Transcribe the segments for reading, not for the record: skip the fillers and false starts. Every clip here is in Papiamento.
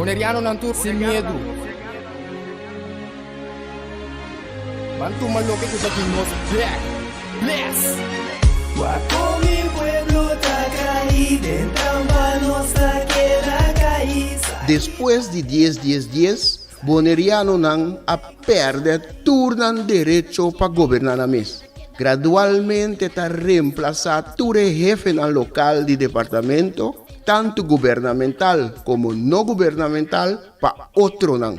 Bonerianonan tur sin miedu. Ban tuma loke ku ta di nos bek. Bless! Wak kon mi pueblo ta kai den trampa nos ta keda kai. Despues di dies dies dies, Bonerianonan a pèrdè tur nan derecho pa goberná nan mes. Gradualmente ta remplasá tur e hefenan lokal di departamento, tantu gubernamental komo no gubernamental, pa otronan.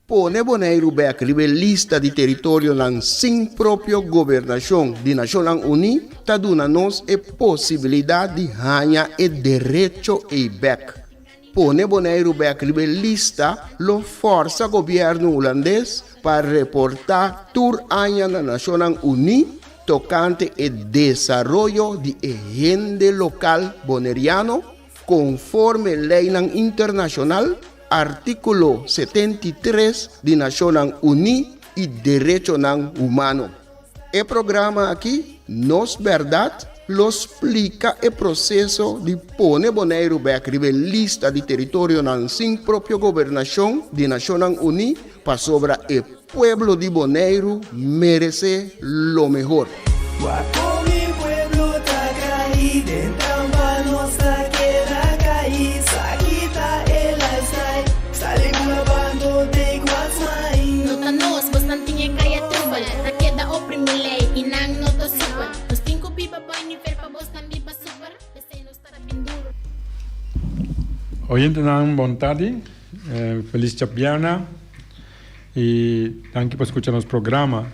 Pone Boneiru bèk riba e lista di teritorionan sin propio gobernashon di Nashonnan Uní ta duna nos e posibilidat di haña e derecho ei bèk. Pone Boneiru bèk riba e lista lo fòrsa gobièrnu hulandes pa reportá tur aña na Nashonnan Uní tokante e desaroyo di e hende lokal boneriano konforme leinan internashonal, artíkulo 73 di Nashonnan Uní i derechonan humano. E programa aki, Nos Bèrdat, lo splika e proseso di pone Boneiru bèk riba e lista di teritorionan sin propio gobernashon di Nashonnan Uní pasobra e pueblo di Boneiru meresé lo mehor. Wak kon mi pueblo ta kai den trampa nos ta keda kai sa kita e lifestyle sali bula bando take what's mine. No ta nos, bosnan tin e kaya trubel Ta keda oprimi lei i nan no ta super Nos tin ku biba bai nivel pa bosnan biba super P'esei nos ta bin duru. Oyentenan bon tardi, felis djabièrnè i danki pa skucha nos programa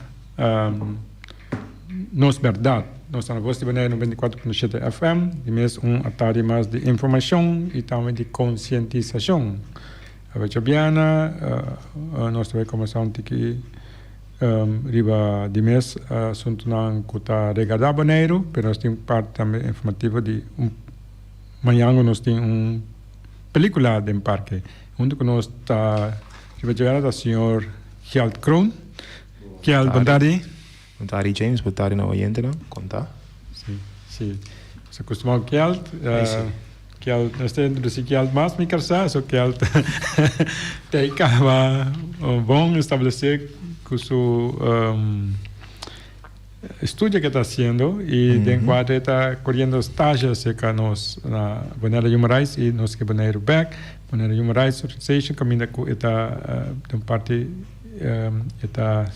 Nos Bèrdat. Nos ta na Voz di Bonaire 94.7 FM, di mes un atardi mas di informashon i tambe di konsientisashon. Awe djabièrnè nos ta bai kombersá un tiki riba di mes asuntunan ku ta regardá Boneiru, pero nos tin parti tambe informativo di un mañan ku nos tin un pelikula den parke. Huntu ku nos ta riba djabièrnè ta señor Gjeld Kroon. Gjeld, bon tardi. Bon tardi James, bon tardi na oyentenan. Kon ta? Si, si. Nos a kustumá ku Kjeld. Kjeld, nos ta introdusí Kjeld mas mi ker sa, so Kjeld ta e kaba bon establesé ku su estudio ke ta hasiendo i den kuadro e ta koriendo stage aserka nos na Bonaire Human Rights i nos ke Boneiru bèk, Bonaire Human Rights Organization kaminda ku e ta den parti e ta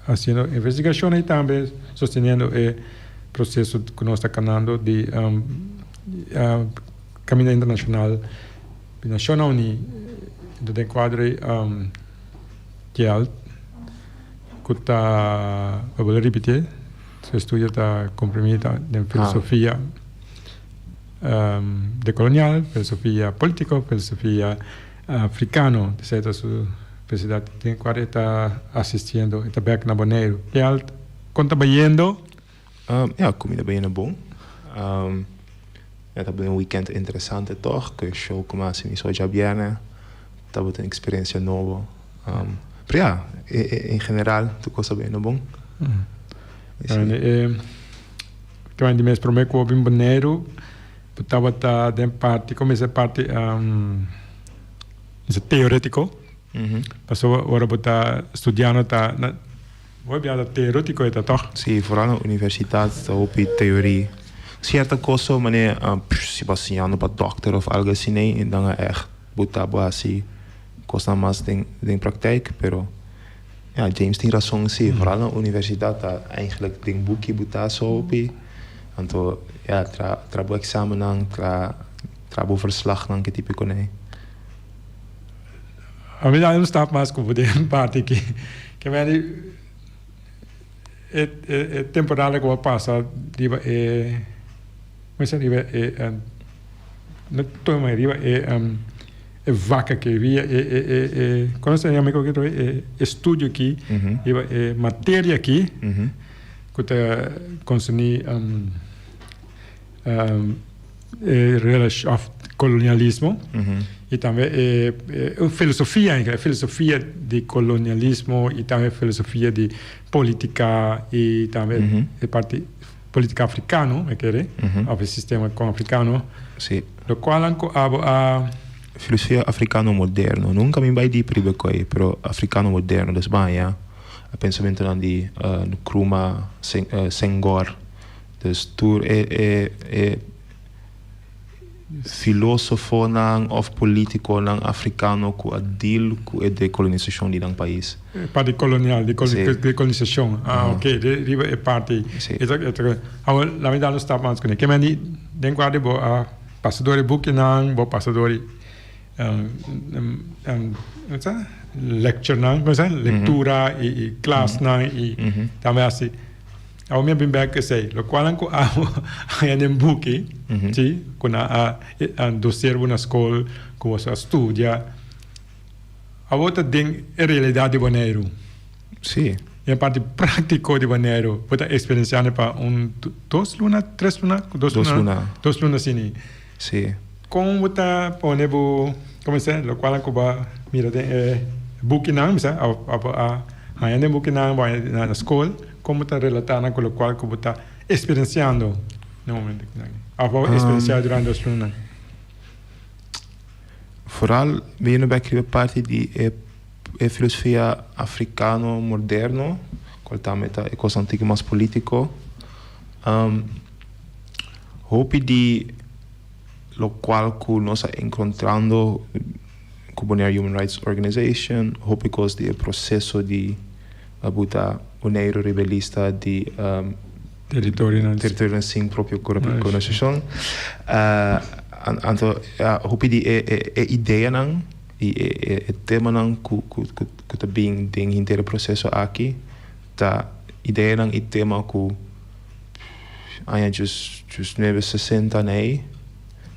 Haciendo investigacion y tambe sosteniendo e proceso cu nos ta canando di caminda internacional di Nacionnan Uni den cuadro di Kjeld cu ta, bo por ripiti, su estudio ta comprimi den filosofia decolonial, filosofia politico, filosofia Africano, esei ta su specialidad den cual e ta asistiendo, e ta bek na Boneiru. Kjeld, con ta bayendo? Ja, cu mi ta bayendo bon. Ja, tabata un weekend interesante toch, cu e show cu mi a haci mi so djabierne, tabata un experiencia nobo. Pero ja, en general tur cos ta bayendo bon. E di mes prome cu bo bin Boneiru, Bo tabata den parti, como esei parti teoretico, pasobra ora bo ta studiando ta hopi bia ta teoretico e ta toch? Si, vooral na universidad ta hopi teorie. Cierto cos so manera si bo a siñando pa dokter of algo asina ei, dan a echt bo ta bo haci cosnan mas den praktijk, pero ya James tin razon si, vooral na universidad ta eigenlijk den buki bo ta so hopi. Anto ya tra tra bo examennan, tra tra bo verslagnan ke tipiko nei. A mi da un stap mas ku bo den parti aki. Ke men di e e temporada ku bo a pasa riba e como se riba e no toma riba e e vak aki riba e e e e kono se yama e estudio aki riba e materia aki. Ku ta konserní e relashon òf kolonialismo i tambe e filosofia e filosofia di kolonialismo i tambe e filosofia di politika i tambe e parti politika afrikano mi kere òf e sistema kon afrikano lokual ku abo a. filosofia afrikano moderno. Nunka mi bai dip riba e koi, pero afrikano moderno, dus baña e pensamentonan di Nkrumah, Senghor, dus tur e e e filosofonan of politikonan afrikano ku a deal ku e dekolonisashon di nan pais. E parti kolonial, di dekolonisashon. Ah, ok, riba e parti. Si. Awor, laat mi dal un stap mas kuné. Ke men di den kua di bo a pasa dor e bukinan, bo pasa dor e lecturenan, kon sa? Lektura i klasnan i tambe hasi. Awor mi a bin bek esei, lokualnan ku abo haña den buki, si, ku nan a doseer bo na skol, ku bo a studia, abo ta den e realidat di Boneiru. Si. Den e parti práktiko di Boneiru, bo ta eksperensiando pa un dos luna, tres luna? Dos luna. Dos luna asina. Si. Kon bo ta pone bo, komo se, lokualnan ku bo a mira den e bukinan, mi sa, abo a haña den bukinan, bo a haña na skol, kon bo ta relatá nan ku lokual ku bo ta eksperensiando na momento aki? Òf bo a eksperensiá durante dos lunanan? Foral bini bek riba e parti di e e filosofia afrikano moderno, kual tambe ta e kosnan tiki mas polítiko. Hopi di lokual ku nos a enkontrando ku Bonaire Human Rights Organization, hopi kos di e proseso di a buta Boneiru riba e lista di teritorionan sin propio gobernashon. Anto hopi di e ideanan i e temanan ku ta bin den henter e proseso aki ta ideanan i tema ku Aña djus djus nuebe sesenta nei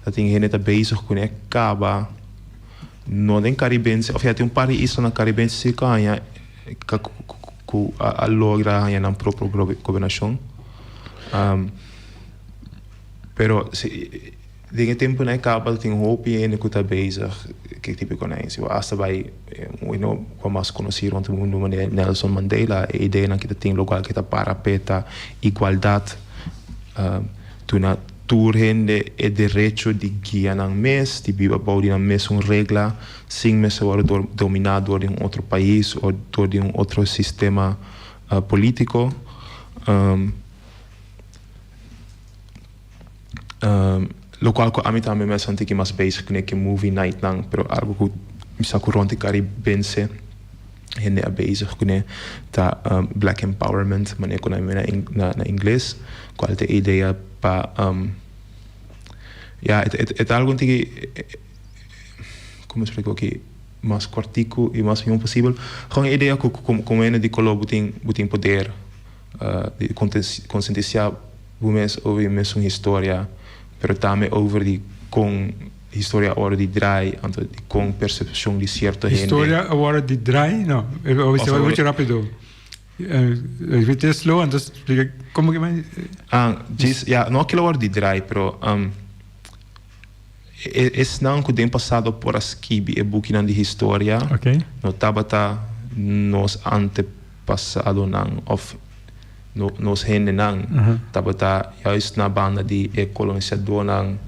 ta tin hende ta bezig kuné kaba no den karibense òf ya tin un par di islanan karibense si ku haña ku a logra haña nan propio gobernashon pero si Den e tempunan e kaba tin hopi hende ku ta bezig ku e tipo di konai. Si bo asta bai uno ku a mas konosí rònt e mundu manera Nelson Mandela, e ideanan ku e ta tin lokual ku e ta para p'e ta igualdat, duna tur hende e derecho di guia nan mes, di biba bou di nan mesun regla sin mester wòrdu dominá dor di un otro pais o dor di un otro sistema polítiko. Lokual ku ami tambe mi a santi ki mas bezig kuné ke movie night nan, pero algu ku mi sa ku rònt di karibense hende a bezig kuné ta black empowerment, manera ku nan a mira na ingles, kual ta e idea pa ya e ta algu tiki komo splika aki mas kòrtiku i mas mihó posibel, kon e idea ku komo hende di koló bo tin bo tin poder di konsientisiá. Bo mes over e mesun historia, pero tambe over di kon historia a wòrdu di draai, anto di kon persepshon di sierto hende. Historia a wòrdu di draai? No, e bai muchu rápido. Repite slow anto splika komo ke bai. Ah, djis, ya, no kila wòrdu di draai, pero esnan ku den pasado por a skibi e bukinan di historia no tabata nos antepasadonan òf Nos hendenan tabata juist na banda di e kolonisadónan.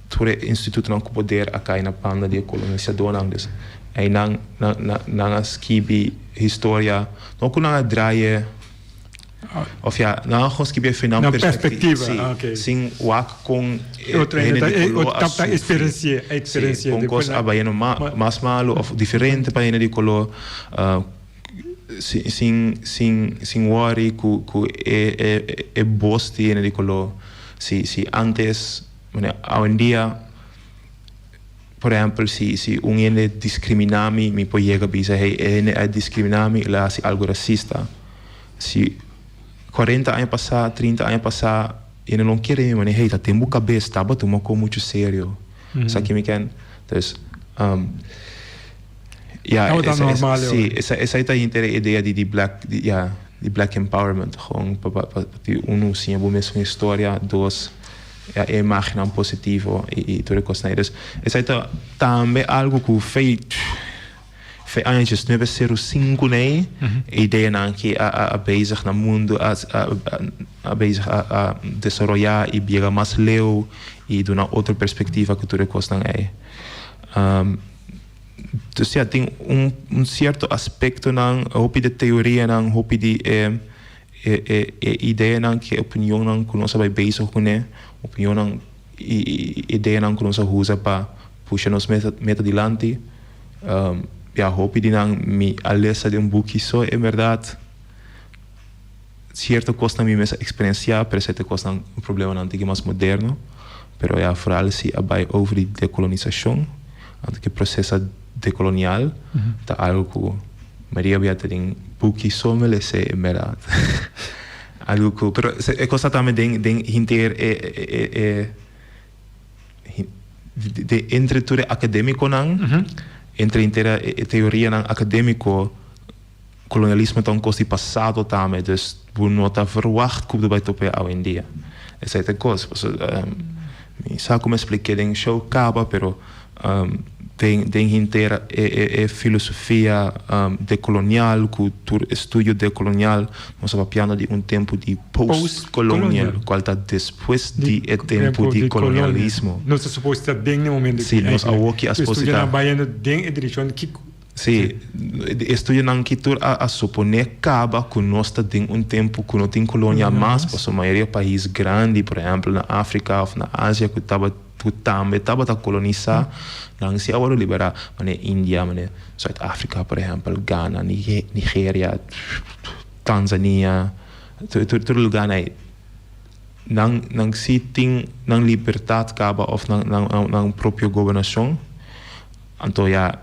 Tur e institutonan ku poder a kai na banda di e kolonisadónan. Dus einan nan a skibi historia, no ku nan a draai e, òf ya, nan a gewoon skibi e for nan perspektiva. Si, sin wak kon e hende di koló a sufri. Si, kon kos a bayendo mas malu òf diferente pa hende di koló. Sin sin sin worry ku ku e e e bos di hende di koló si si antes manera awendia por ehèmpel si si un hende diskriminá mi mi por yega bisa hey e hende a diskriminá mi el a hasi algu rasista si kuarenta aña pasá trinta aña pasá hende no kere mi manera hey ta den bo kabes tabata tuma kon muchu serio esaki mi ken dus. Ja, Tabata esa, esa, normal, sí, joh. esa, esa ta hinter e idea di, di black, di, ja, di black empowerment. Gewoon pa, pa, pa, pa ti uno siña bo mes un historia, dos, ja, e imagennan positivo i, i tur e kosnan ei. Dus esei ta tambe algo ku fei, fei aña diesnuebe sero sinku nei, e ideanan aki a, a, a bezig na mundu, a, a, a, a bezig a, a desaroyá i bira mas leu i duna otro perspektiva ku tur e kosnan ei. Um, dus ja, tin un, un cierto aspectonan, hopi di teorianan, hopi di e, e, e, e ideanan, cu opinionnan cu nos a bay bezig cune, opinionnan y, y ideanan cu nos a usa pa pusha nos meta, meta dilanti. Um, ja, hopi di nan mi a lesa den un buki so, en berdad. Cierto cosnan mi mes a experiencia, pero cierto cosnan, problemanan tiki mas moderno. Pero ja, vooral si a bay over di decolonisacion, anto cu proceso decolonial, ta algo cu Maria bia ta den buki so mi lesa en berdad. Algo cu, pero e cos ta tambe den den henter e e e de entre tur e academiconan, entre henter e teorianan academico, Kolonialismo ta un kos di pasado tambe, dus bo no ta verwacht ku bo ta bai topa awendia. Esei ta e kos. Pasobra mi sa ku mi a splik'é den show kaba, pero den den henter e e e filosofia dekolonial ku tur estudio dekolonial nos ta papiando di un tempu di post-kolonial, kual ta despues di e tempu di kolonialismo. Nos ta supos ta den e momento aki. Si, nos awoki a supos ta. Estudionan bayendo den e direkshon kiko. Sí, e estudionan aki tur a a suponé kaba ku nos ta den un tempu ku no tin kolonia mas, pasobra mayoria pais grandi, por ehèmpel na Afrika òf na Asia ku tabata ku tambe tabata kolonisá, nan si a wòrdu liberá, manera India, manera Zuid Afrika por ehèmpel, Ghana, Nigeria, Tanzania, tur tur lugánan ei nan nan si tin nan libertat kaba òf nan nan nan propio gobernashon. Anto ya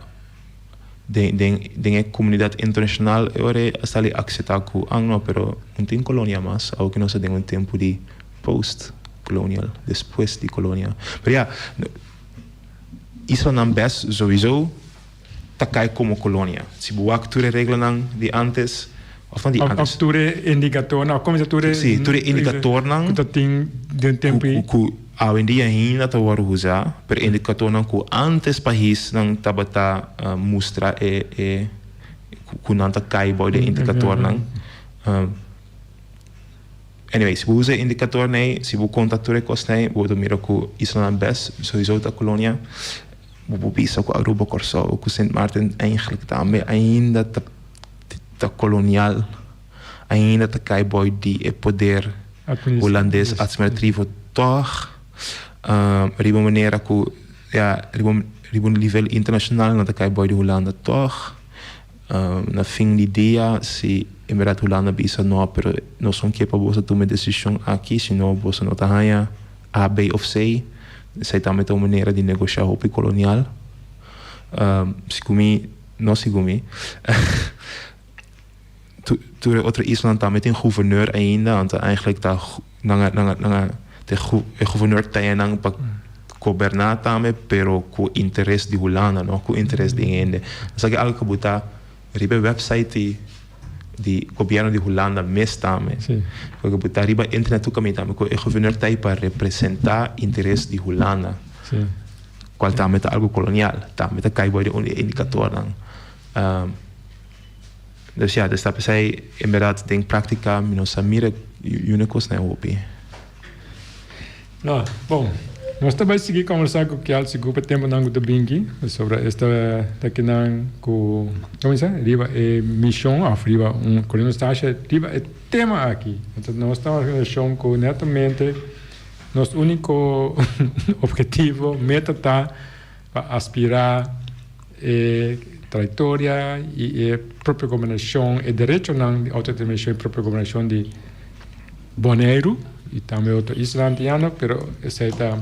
den den den e comunidad internacional e ora a sali acepta cu ah no pero no tin colonia mas awo cu nos ta den un tempo di post colonial despues di colonia pero ya islanan bes sowiso ta cay como colonia si bo wak tur e reglanan di antes of no di antes Of tur e indicatornan of como tur e si tur e indicatornan cu ta tin den tempo cu cu Awendia ainda ta wòrdu usá, pero indikatornan ku ántes paisnan tabata mustra e e ku nan ta kai bou di e indikatornan. Anyway, si bo usa e indikatornan ei, si bo konta tur e kosnan ei, bo ta mira ku islanan bes souiso ta kolonia. Bo por bisa ku Aruba, Kòrsou ku Sint Maarten eigentlik tambe ainda ta ta kolonial. Ainda ta kai bou di e poder hulandes administrativo tòg riba un manera ku ya riba riba un nivel internashonal nan ta kai bou di Hulanda tòg. Na fin di dia si en bèrdat Hulanda bisa no pero nos no ke pa boso tuma e desishon aki sino boso no ta haña A, B òf C. Esei tambe ta un manera di negoshá hopi kolonial. Segun mi no segun mi. Tur e otro islanan tambe tin guverneur ainda, anto eigenlijk ta nan a nan a nan a e e guverneur ta nan pa goberná tambe pero ku interes di Hulanda no ku interes di hende. Esaki algu ku bo ta riba e website di di gobièrnu di Hulanda mes tambe. Ku bo ta riba internet tur kaminda tambe ku e guverneur ta ei pa representá interes di Hulanda. Kual tambe ta algu kolonial, tambe ta kai bou di un di e indikatornan. Dus ya, dus ta p'esei en berdad den práktika mi no sa mira yuna kosnan e hopi. No, bon. Nos ta bai sigui kòmbersá ku Kelsey ku pa tempunan ku ta binki pasobra e ta ta kinan ku, komo bisa, riba e mishon òf riba un ku nos ta haci riba e tema aki. Entonces nos ta un organisashon ku netamente nos úniko objetivo, meta ta pa aspirá e trayectoria y e propio gobernacion, e derechonan di autodeterminacion y propio gobernacion di Boneiru y tambe otro isla antiano, pero esey ta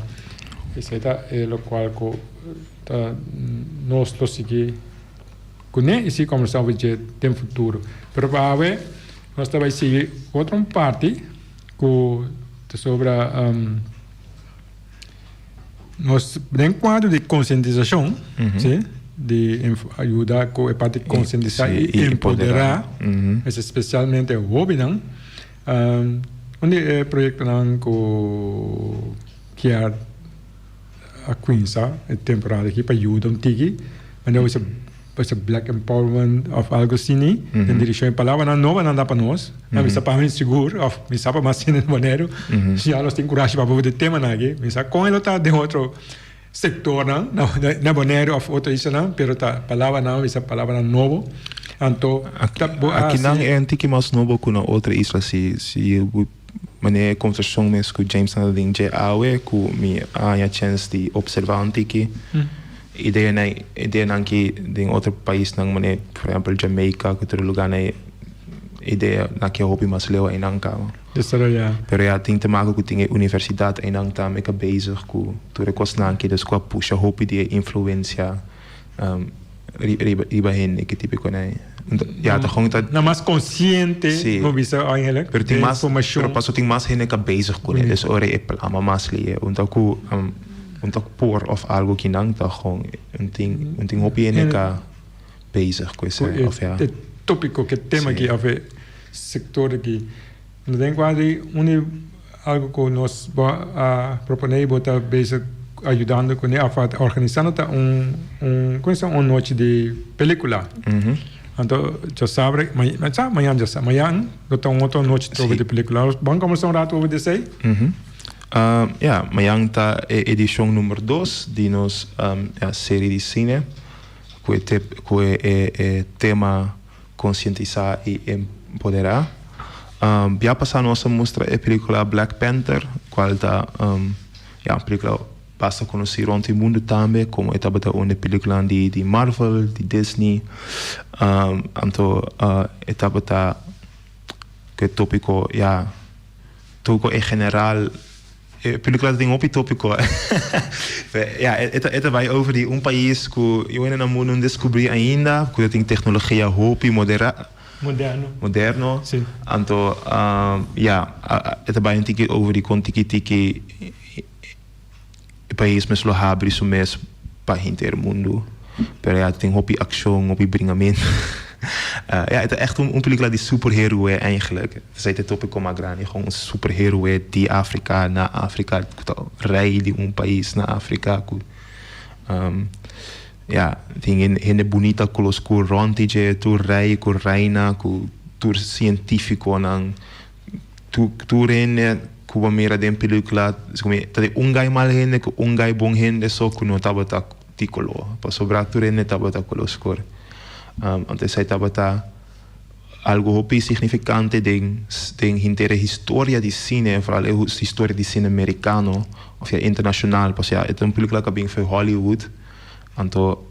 esey ta e locual cu ta nos lo sigui cune y sigui conversa over dje den futuro. Pero pa awe nos ta bay sigui otro un parti cu ta sobra. Nos den kuadro di konsientisashon, si, di ayuda ku e parti konsientisá i empoderá, espesialmente hóbennan, un di e proyektonan ku kier a kuminsá e temporada aki pa yuda un tiki, manera bo bisa Black Empowerment òf algu asini, den direkshon e palabranan nobonan ta pa nos. Mi sa pa mi sigur of mi sa pa mas hende na Boneiru. Ya nos tin kurashi pa papia di e temanan aki. Mi sa kon e lo ta den otro. Sectornan na Bonaire of otro islanan, pero ta palabranan bisa palabranan nobo. Anto ta bo a Akinan hasi. e un tiki mas nobo ku na otro isla si si manera e konversashon mes ku James nan ta den dje awe ku mi a haña chèns di opservá un tiki ideanan ideanan ki den otro paisnan manera por ehèmpel Jamaica ku otro lugánan e idea nan ke hopi mas leu einan kaba. Desaroyá. Pero ya tin te maka ku tin e universidat einan tambe ka bezig ku tur e kosnan aki dus ku a pusha hopi di e influensia riba riba hende ki tipiko nei. Ya ta gewoon ta. Nan mas konsiente bo bisa eigenlijk Pero tin den mas formashon. pero paso tin mas hende ka bezig kuné dus ora e plama mas lihe un ta ku un ta por of algo kinan ta gewoon un tin un tin hopi hende ka bezig ku esei of ya. E topiko ku e tema aki of e sektor aki. No den kua di uni algo ku nos bo a proponé i bo ta bezig ayudando kuné òf a organisando ta un un kuminsa un nochi di pelikula. Anto djasabra mañan djasabra mañan lo ta un otro nochi trobe di pelikula. Bo a kombersa un rato over di esei? Ya, mañan ta e edishon number dos di nos seri di sine ku e ku e tema Konsientisá i Empoderá. Bia pasá nos a mustra e pelíkula Black Panther, kual ta ya un pelíkula basta konosí rònt e mundu tambe, komo e tabata un di e pelíkulanan di di Marvel, di Disney. Anto e tabata ku e tópiko ya tópiko en general. E pelicula ta tin hopi topico. Ja, e ta e ta bai over di un pais cu yu hende na mundo no descubri ainda, cu ta tin tecnologia hopi modera, Moderno. moderno. Si. Anto, ja, e ta bai un tiki over di con tiki tiki e pais mes lo habri su mes pa henter mundu. Pero ya tin hopi accion, hopi bringamento. Ja, e ta echt un pelicula di superheroe eigenlijk. Esei ta e topico mas grandi, gewoon un superheroe di Africa na Africa cu ta rey di un pais na Africa cu ja, tin hende bunita color scur rond di dje, tur rey cu reina cu tur cientificonan. Tur hende ku bo mira den pelikula ta di un gai mal hende ku un gai bon hende so ku no tabata di koló pasobra tur hende tabata koló skur. Anto esei tabata algu hopi signifikante den den henter e historia di sine foral e historia di sine merikano òf ya internashonal pasobra e ta un pelikula ku a bin for Hollywood anto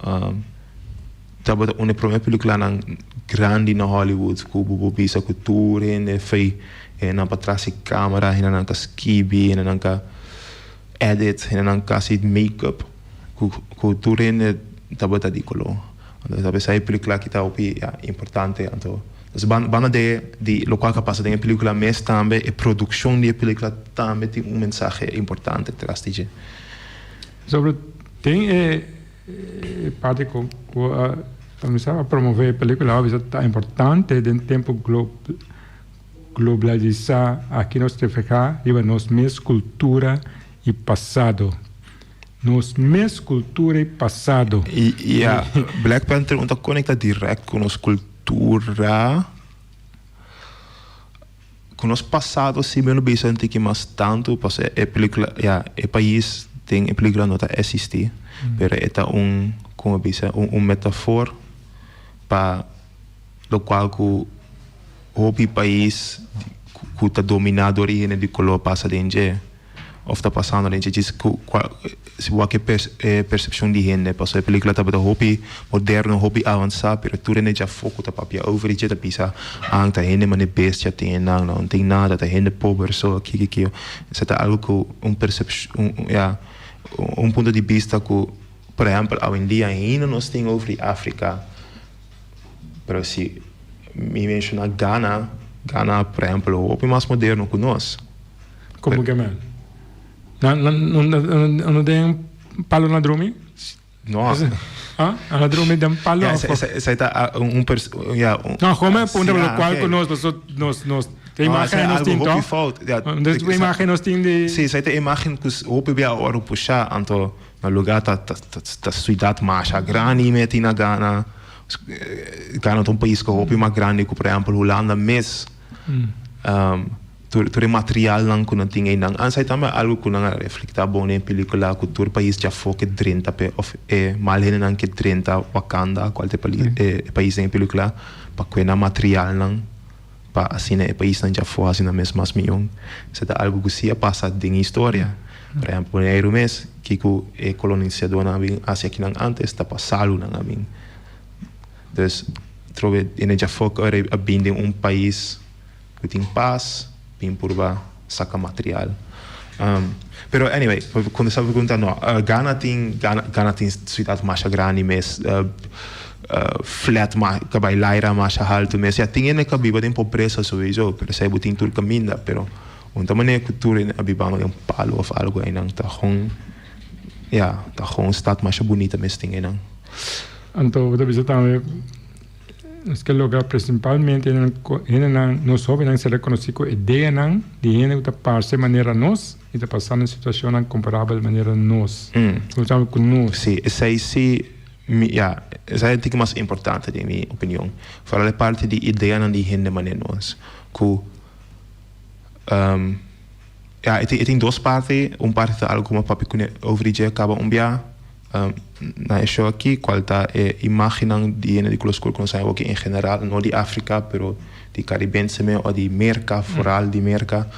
Tabata un e prome peliculanan grandi na Hollywood cu bo por bisa cu tur hende fey hendenan patras di camera, hendenan ta skibi, hendenan ta edit, hendenan ta haci make up cu cu tur hende tabata di color. Anto ta bisa e pelicula aki ta hopi ya importante anto dus banda de di locual cu a pasa den e pelicula mes tambe e produccion di e pelicula tambe tin un mensahe importante tras di dje. Sobre den e E parti ku ku a kuminsá a promové e pelíkula a bisa ta importante den tempu globalisá aki nos reflehá riba nos mes kultura i pasado. Nos mes kultura i pasado. Ya, Black Panther un ta konektá dirèkt ku nos kultura, ku nos pasado si mi lo bisa un tiki mas tantu pasobra e pelikula ya e pais den e pelikula no ta existi pero e ta un komo bisa un metafor pa lokual ku hopi pais ku ta domina dor di hende di kolor pasa den dje. Of ta pasando den dje ku kua si bo wak e persepshon di hende pasobra e pelikula tabata hopi moderno hopi avansá pero tur hende dje afó ku ta papia over di dje ta bisa an ta hende manera bestia tin e nan no tin nada ta hende pober so kiko kiko esei ta algu ku un persepshon ya un punto di bista ku por ehèmpel awendia ainda nos tin over di Afrika pero si mi menshoná Ghana Ghana por ehèmpel hopi mas moderno ku nos. Como ke men? Nan nan nan no den palo na drumi? No. Ah, na drumi den palo. Ja, esei ta un pers ja. No, gewoon me puntra lo cual ku nos paso nos nos de imagen nos tin toch? Fout. Ja. Dus de imagen nos tin di Si, esei ta imagen ku hopi bia ora pusha anto na lugar ta ta ta ciudad masha grandi meti na Ghana. Ghana ta un pais ku hopi mas grandi ku por ehempel Hulanda mes. Tur tur e materialnan ku nan tin einan. Ansai tambe algu ku nan a reflektá bon den e pelikula ku tur pais djafó ke drenta p'e òf e mal hendenan ke drenta Wakanda kual ta e pais den e pelikula pa kue nan materialnan pa asina e paisnan djafó hasi nan mes mas mion. Esei ta algu ku si a pasa den historia. Por ehèmpel Boneiru mes kiko e kolonisadónan a bin hasi akinan ántes ta pa salunan a bin. Dus trobe hende djafó ku a bin den un pais. Ku tin pas, bin purba saka material. Pero anyway, pa kontestá bo pregunta, no. Ghana tin, Ghana, Ghana tin siudat masha grandi mes, flat ma ka bai laira masha haltu mes. Ya, tin hende ku a biba den pobresa souiso, pero esei bo tin tur kaminda. Pero un ta manera ku tur hende a biba den palu òf algu einan ta gewoon, ya, ta gewoon stat masha bunita mes tin einan. Anto bo ta bisa tambe. Nos ke logra prinsipalmente hendenan, nos hóbennan ser rekonosí ku ideanan di hende ku ta parse manera nos i ta pasando situashonnan komparabel manera nos. Ku ta ku nos. Sí, esei sí, mi, ya, esei e tiki mas importante den mi opinion. Foral e parti di ideanan di hende manera nos. Ku, ya, e tin, e tin dos parti. Un parti ta algu ku mi a papia kuné over di dje kaba un bia. Na e show aki cual ta e imagennan di hende di color scur cu nos haña awoki en general, no di Africa pero di Caribense me o di Merca, vooral di Merca,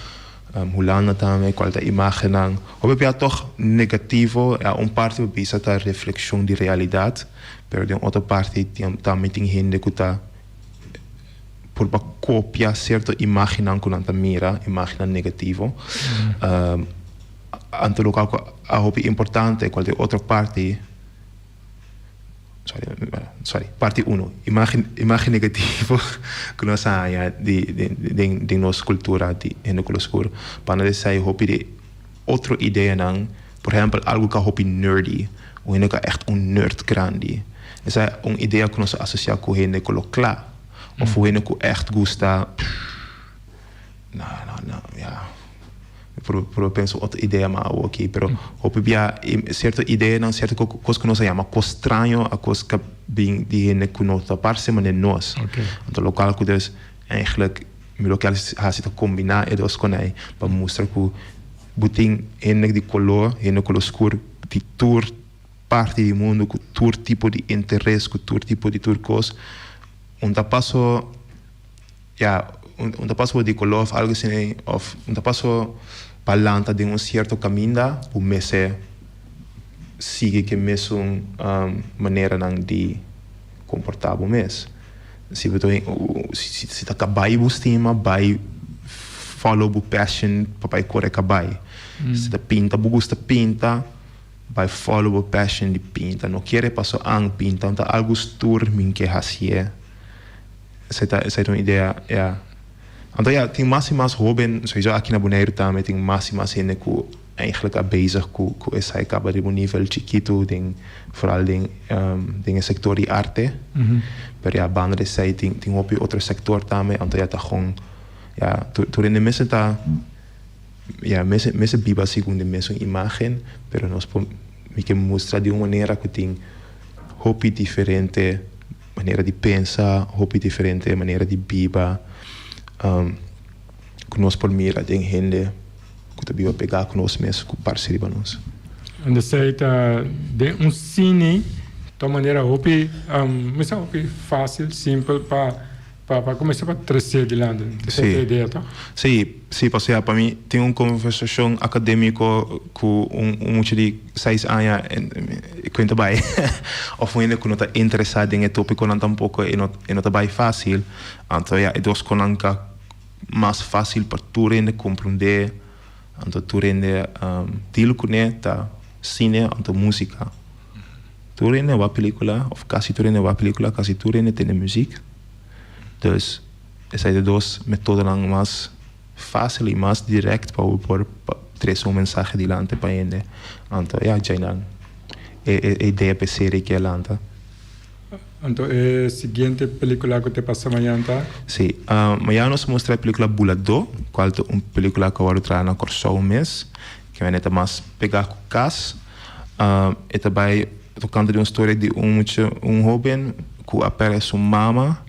Hulanda tambe, cual ta imagennan hopi bia toch negativo, ya un parti bo bisa ta reflexion di realidad, pero den otro parti tambe tin hende cu ta purba copia cierto imagennan cu nan ta mira, imagennan negativo. Anto loke a hopi importante cual ta e otro parti, sorry, sorry, parti uno, imagen, imagen negativo cu nos a haña di, den, den nos cultura di hende color scur. Pa no esey hopi di otro ideanan, por ehempel algo cu a hopi nerdy, un hende cu a echt un nerd grandi. Esey un idea cu nos a asocia cu hende color cla of un hende cu echt gusta, no, no, no, ya. Mi por pensa otro idea mas awo aki, pero hopi bia cierto ideanan, cierto cos cu nos a yama cos straño, a cos ca bin di hende cu no ta parse manera nos. Anto locual cu dus eigenlijk mi lo kier haci ta combina e dos conai pa mustra cu bo tin hende di color, hende color scur di tur parti di mundo cu tur tipo di interes, cu tur tipo di tur cos. Un ta paso. Ya, un ta paso di koló òf algu asina òf un ta paso pa lanta den un sierto kaminda bo mester sigui ku e mesun maneranan di komportá bo mes. Si bo ta si ta kabai bo stima bai follow bo passion pa bai kore kabai. Si ta pinta bo gusta pinta bai follow bo passion di pinta. No kere paso an pinta un ta algu stur mi ke hasié. Esei ta esei ta un idea, ya. Anto ya, tin mas i mas hóben, souiso aki na Boneiru tambe tin mas i mas hende ku eigenlijk a bezig ku ku esei kaba riba un nivel chikitu den vooral den den e sektor di arte. Pero ya banda di esei tin tin hopi otro sektor tambe, anto ya ta gewoon ya tur tur hende mester ta ya mester mester biba segun den mesun imagen, pero nos por mi ke mustra di un manera ku tin hopi diferente. Manera di pensa, hopi diferente manera di biba ku nos por mira den hende ku ta biba pegá ku nos mes, ku parse riba nos. Unda esei ta den un sine ta un manera hopi, mi sa hopi fásil, simpel pa Pa kuminsá pa tresé dilanti. Esei ta e idea to? Sí, sí, pasobra pa mi tin un konversashon akadémiko ku un mucha di seis aña e kuenta bai òf un hende ku no ta interesá den e tópikonan tampoko e no e no ta bai fásil. Anto ya e dos konan ta mas fásil pa tur hende komprondé, anto tur hende deal kuné ta sine anto músika. Tur hende wak pelíkula òf kasi tur hende wak pelíkula, kasi tur hende tende muzik. Dus esei ta dos metodonan mas fácil i mas direct pa bo por trese un mensahe dilanti pa hende. Anto ya djainan e e idea pa e serie ke a lanta. Anto e siguiente pelicula cu te pasa mañan ta? Si, mañan nos a mustra e pelicula Buladó, cual ta un pelicula cu a wordo traha na Corsou mes, ke manera ta mas pega cu cas. E ta bai tocante di un storia di un mucha, un hoben cu a perde su mama.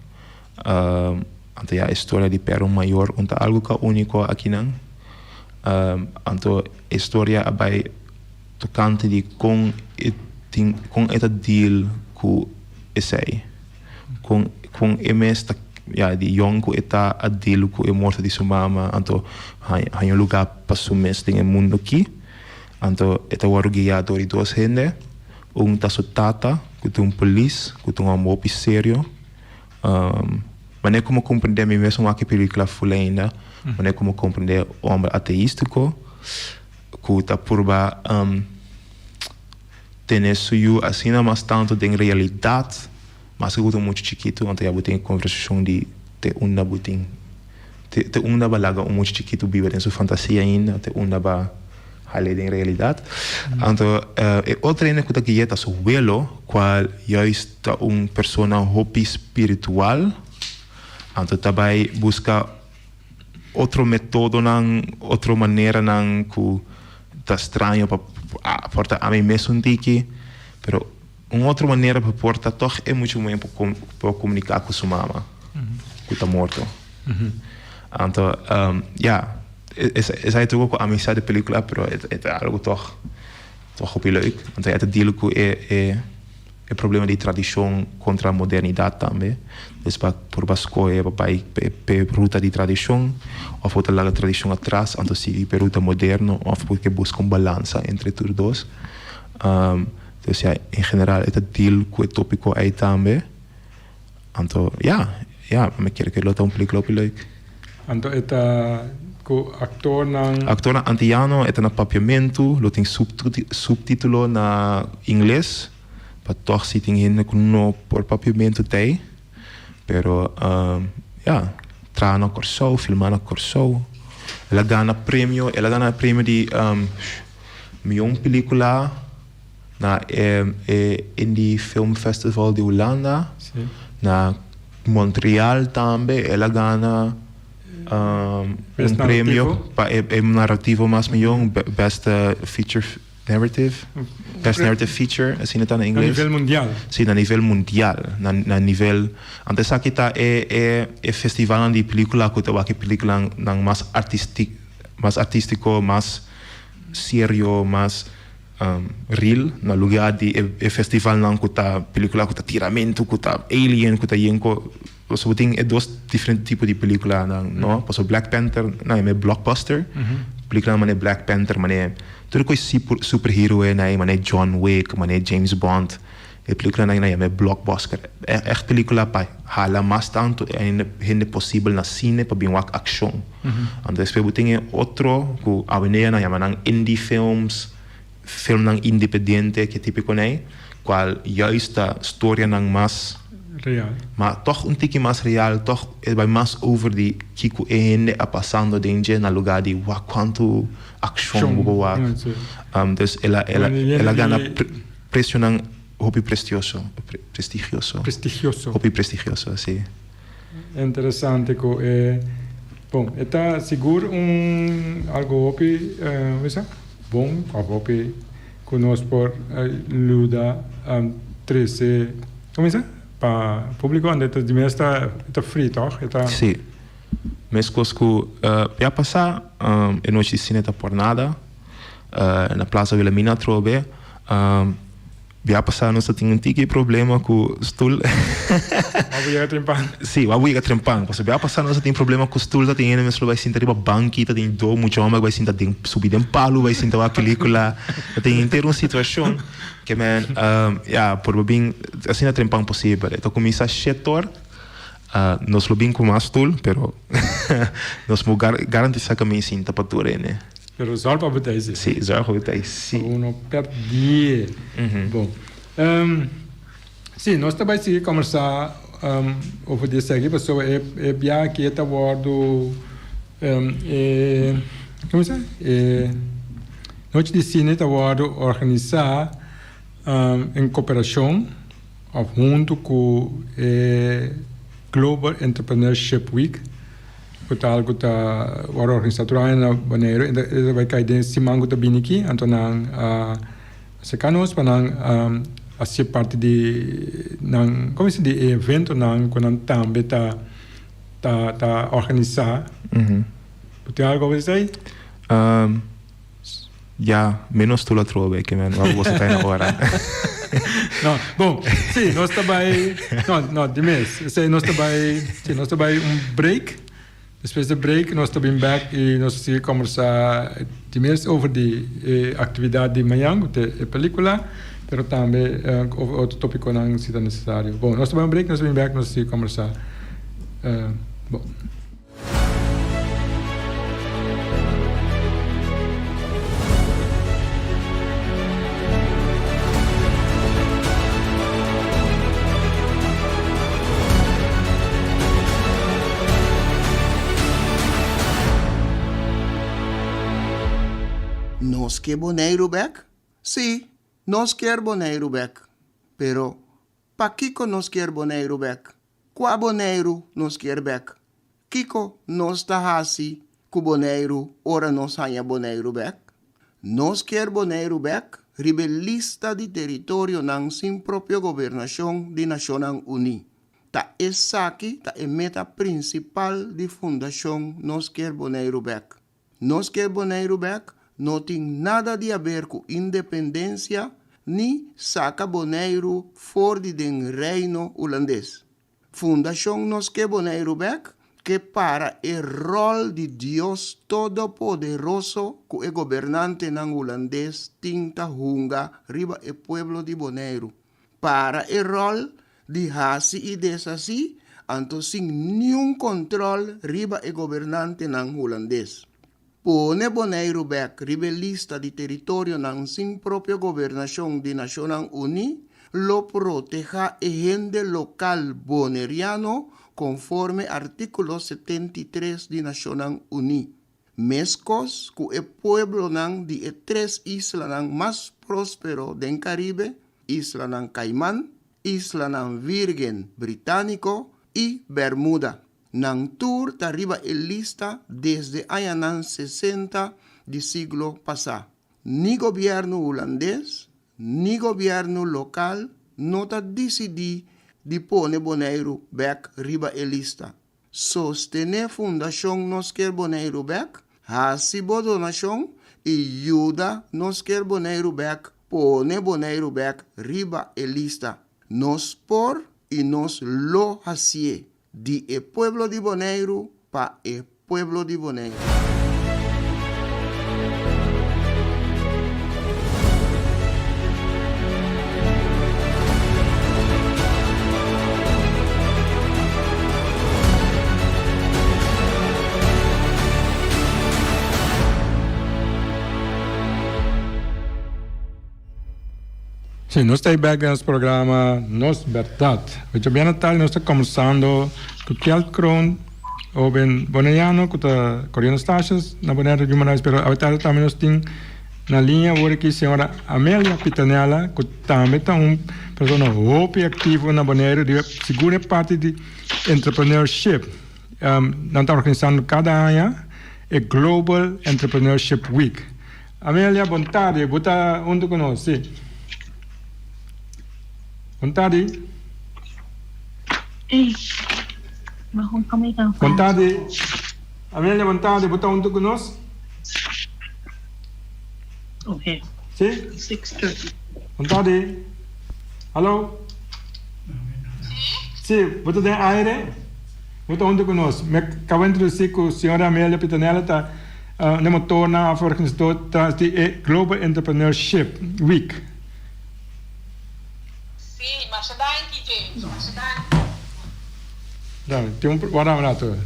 Anto ya e storia di Perro Mayor un ta algu ku a úniko akinan. Anto e storia a bai tokante di kon e tin kon e ta deal ku esei. Kon kon e mes ta ya di yòn ku e ta a deal ku e morto di su mama anto haña un lugá pa su mes den e mundu aki. Anto e ta wòrdu guiá dor di dos hende. Un ta su tata ku ta un polis ku ta un hòmber hopi serio. Manera ku mi komprendé mi mes no wak e pelikula ful ainda. Manera ku mi komprendé un hòmber ateístiko ku ta purba tene su yu asina mas tantu den realidat maske ku ta muchu chikitu. Anto ya bo tin e konversashon di te unda bo tin te unda bo a laga un mucha chikitu biba den su fantasia ainda te unda bo a hal'é den realidat. Anto e otro hende ku ta gui'é ta su welo kual juist ta un persona hopi spiritual anto ta bai buska otro metodonan otro maneranan ku ta straño pa por ta ami mesun tiki pero un otro manera pa por ta tog e mucha muhé por komuniká ku su mama ku ta morto anto ya esei ta ku ami sa di pelikula pero e ta algu tog hopi leuk anto e ta deal ku e E problema di tradishon kontra modernidat tambe. Dus pa por ba skohe pa bai p'e ruta di tradishon òf bo ta laga tradishon atras anto sigui p'e ruta moderno òf bo ke buska un balansa entre tur dos. Dus ya, en general e ta deal ku e topiko ei tambe. Anto ya, ya, mi kere ku lo ta un pelikula hopi leuk. Anto e ta ku aktornan. Aktornan antiano, e ta na papiamentu, lo tin subtitulo na ingles, pa tòg si tin hende ku no por papiamentu t'ei. Pero ya, traha na Kòrsou, filmá na Kòrsou. El a gana premio, el a gana premio di mion pelikula. Na e Indie Film Festival di Hulanda. Na Montreal tambe el a gana un premio pa e narativo mas mihó, Best Feature Narrative, Best Narrative Feature, asina ta na ingles. Na nivel mundial. Si, na nivel mundial. Na nivel, anto esaki ta e festivalnan di pelikula ku ta wak e pelikulanan mas artístiko, mas serio, mas. Real na lugar di e festivalnan ku ta pelikula ku ta tiramentu ku ta alien ku ta yen ko pasobra bo tin e dos diferente tipo di pelikulanan no pasobra Black Panther nan e blockbuster pelikulanan manera Black Panther manera tur ku e superheroe nan manera John Wick manera James Bond e pelikulanan nan yama e blockbuster ègt pelikula pa hala mas tantu hende posibel na sine pa bin wak akshon. Anto despues bo tin e otro ku awendia nan yama nan indie films, filmnan independiente ke tipiko nei, kual juist ta storianan mas Real. Ma tòg un tiki mas real, tòg e bai mas over di kiko e hende a pasando den dje na lugá di wak kuantu akshon bo por wak. Dus el a el a gana presionan hopi prestioso, prestigioso. Prestigioso. Hopi prestigioso, si. Interesante cu e bon e ta sigur un algo hopi hoe sa bon of hopi cu nos por luda trece como sa pa publico ande ta di mes ta ta free toch e ta. Si mescos cu ya pasa e nochi di cine ta por nada na Plaza Wilhelmina atrobe. Bia pasá nos ta tin un tiki problema ku stul. Wou yega trempan. Sí, wou yega trempan. Pasobra bia pasá nos ta tin problema ku stul, ta tin hende mes lo bai sinta riba banki, ta tin do mucha homber bai sinta den subi den palu bai sinta wak pelikula. Ta tin henter un situashon ke men ya por bo bin asina trempan posibel. E ta kuminsá shetor, nos lo bin ku mas stul, pero nos por garantisá ku mi sinta pa tur hende. Pero zorg pa bo ta ey si. Sí, zorg pa bo ta ey si. Pa bo no perdie. Bon. Sí, nos ta bai sigui combersa over di esaki pasobra e e biaha aki e ta wordo e como se e nochi di cine ta wordo organisa en cooperacion of hunto cu e Global Entrepreneurship Week. Ku ta algu ta wòrdu organisá tur aña na Boneiru. E ta bai kai den siman ku ta bini aki. Anto nan a aserká nos pa nan hasi parti di nan, komo si di e eventonan ku nan tambe ta. ta ta organisá. Bo tin algu over esei? Ya, menos tul atrobe ke men wak boso ta na ora. No, bon, si, nos ta bai, no, no, di mes, esei nos ta bai, si, nos ta bai un break, despues di break nos ta bin bek i nos ta sigui kombersá di mes over di e aktividat di mañan ku ta e pelikula, pero tambe over otro topikonan si ta nesesario. Bon, nos ta bai un break, nos ta bin bek, nos ta sigui kombersá. Bon. Nos ke Boneiru bek? Sí, nos kier Boneiru bek. Pero, pakiko nos kier Boneiru bek? Kua Boneiru nos kier bek? Kiko nos ta hasi ku Boneiru ora nos haña Boneiru bek? Nos kier Boneiru bek riba e lista di teritorionan sin propio gobernashon di Nashonnan Uní. Ta esaki ta e meta prinsipal di Fundashon Nos Kier Boneiru Bek. Nos kier Boneiru bek no tin nada di haber ku independensia ni saka Boneiru for di den Reino Hulandes. Fundashon Nos Ke Boneiru Bek ke para e ròl di Dios Todopoderoso ku e gobernantenan hulandes tin ta hunga riba e pueblo di Boneiru. Para e ròl di hasi i deshasí anto sin niun kòntròl riba e gobernantenan hulandes. Pone Boneiru bèk riba e lista di teritorionan sin propio gobernashon di Nashonnan Uní lo protehá e hende lokal boneriano konforme artíkulo 73 di Nashonnan Uní, meskos ku e pueblonan di e tres islanan mas próspero den Karibe, Islanan Kaiman, Islanan Vírgen Britániko i Bermuda. Nan tur ta riba e lista desde añanan sesenta di siglo pasá. Ni gobièrnu hulandes ni gobièrnu lokal no ta disidí di pone Boneiru bèk riba e lista. Sostené Fundashon Nos Kier Boneiru Bèk, hasi bo donashon i yuda Nos Kier Boneiru Bèk pone Boneiru bèk riba e lista. Nos por i nos lo hasié di e pueblo di Boneiru pa e pueblo di Boneiru. Sí, nos ta ahí bek den nos programa Nos Berdad. Ocho bien Natal nos ta comenzando cu Kjeld Kroon, hoben boneiano cu ta coriendo stages na Bonaire Human Rights, pero awe tarde tambe nos tin na linea awor aki señora Amelia Pitanella cu tambe ta un persona hopi activo na Bonaire riba sigur e parti di entrepreneurship. Nan ta organisando cada aña e Global Entrepreneurship Week. Amelia, bon tardi. Bo ta huntu ku nos? Sí. Bon tardi. Bon tardi. Amelia, bon tardi. Bo ta huntu ku nos? Sí? Bon tardi. Hallo? Sí, bo ta den aire? Bo ta huntu ku nos. Mi a kaba introdusí ku señora Amelia Pitanella ta Un e motornan of organisador tras di e Global Entrepreneurship Week. Sí, masha danki James, masha danki. Dame, tin un, wara un rato.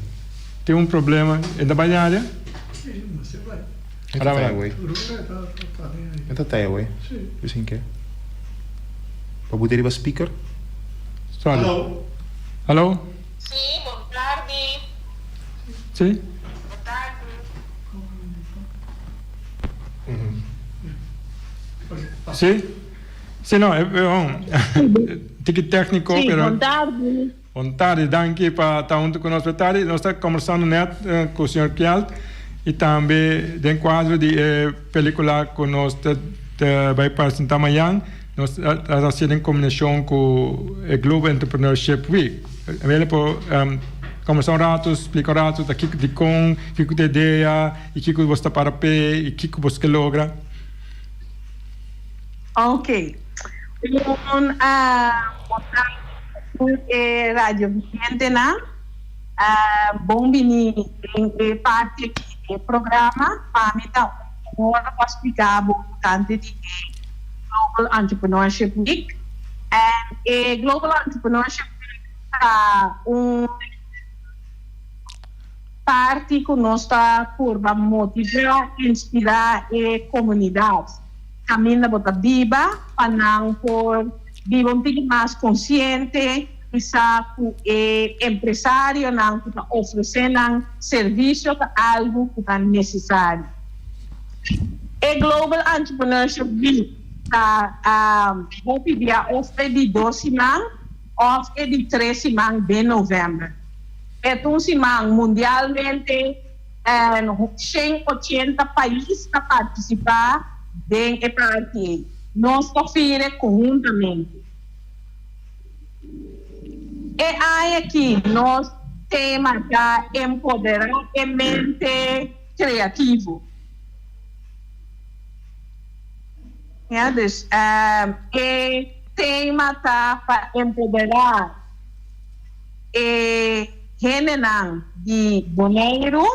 Tin un problema, e ta bai den área? E ta taya away. E ta taya away. Dicen ke. Pa bo riba speaker. Sorry. Hallo? Sí, bon tardi. Sí? Sí? Sí, no, tiki técnico, Sí, pero... bon tardi. Bon tardi, danki pa ta hunto cu nos pa tardi. Nos ta conversando net cu señor Kjeld y tambe den cuadro di e pelicula cu nos ta ta bay presenta mañan, nos ta haciendo en combinacion cu e Global Entrepreneurship Week. Amelia por. Kombersá un ratu, splika un ratu ta kiko dikon, kiko ta idea i kiko bo ta para p'e i kiko bo ke logra. Ok. Un bon tardi pa tur e radiovidentenan. Bon bini den e parti aki di e programa. Pa mi ta un honor pa splika bo tokante di e Global Entrepreneurship Week. En e Global Entrepreneurship Week ta un parti ku nos ta purba motivá, inspirá e komunidat kaminda bo ta biba pa nan por biba un tiki mas konsiente i sa ku e empresarionan ku ta ofresé nan servisio ta algu ku ta nesesario. E Global Entrepreneurship Week ta hopi bia òf e di dos siman òf e di tres siman den novèmber. E ta un siman mundialmente en 180 pais ta partisipá den e parti ei. Nos ta fire konhuntamente. E aña aki nos tema ta Empoderá e mente kreativo. Ya, dus e tema ta pa empoderá e hendenan di Boneiru,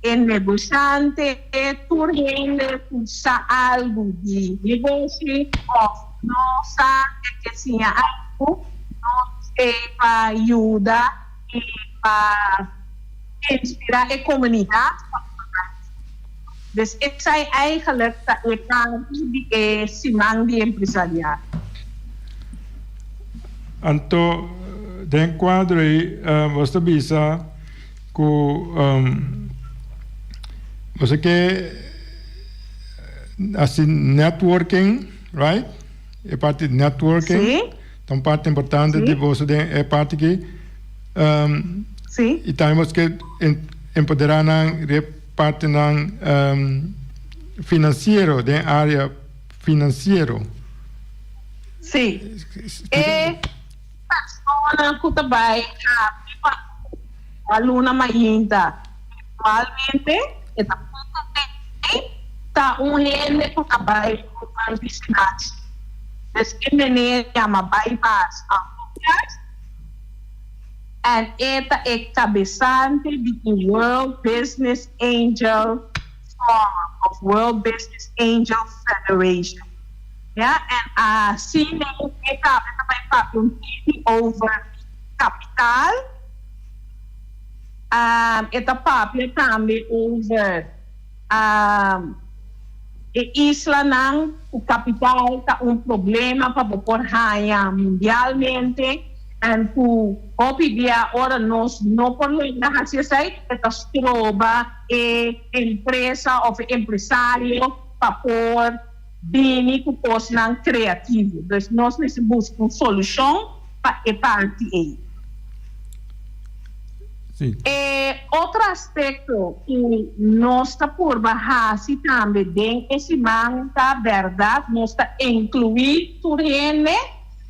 e negoshante, tur hende ku sa algu di negoshi òf no sa e ke siña algu, nos ei pa yuda i pa inspirá e komunidat pa fortalesé. Dus esei eigenlijk ta e parti di e siman di empresariado. Anto den kuadro ei bos ta bisa ku bo sa ke hasi networking, right? E parti di networking ta un parti importante di boso den e parti aki. I tambe bos ke empoderá nan riba e partinan finansiero, den área finansiero. Sí. E persona ku ta bai habri pa un aluna mainta virtualmente, e ta pone ta un hende ku ta bai un visinasio. Dus e meneer yama Bypass Antillas en e ta e kabesante di e World Business Angel Forum of World Business Angel Federation. Ya, en asina e tambe ta bai papia un tiki over kapital. E ta papia tambe over e islanan ku kapital ta un problema pa bo por haña mundialmente en ku hopi bia ora nos no por logra hasi esei e ta stroba e empresa òf e empresario pa por bini ku kosnan kreativo. Dus nos mester buska un solushon pa e parti ei. E otro aspekto ku nos ta purba hasi tambe den e siman ta bèrdat nos ta inkluí tur hende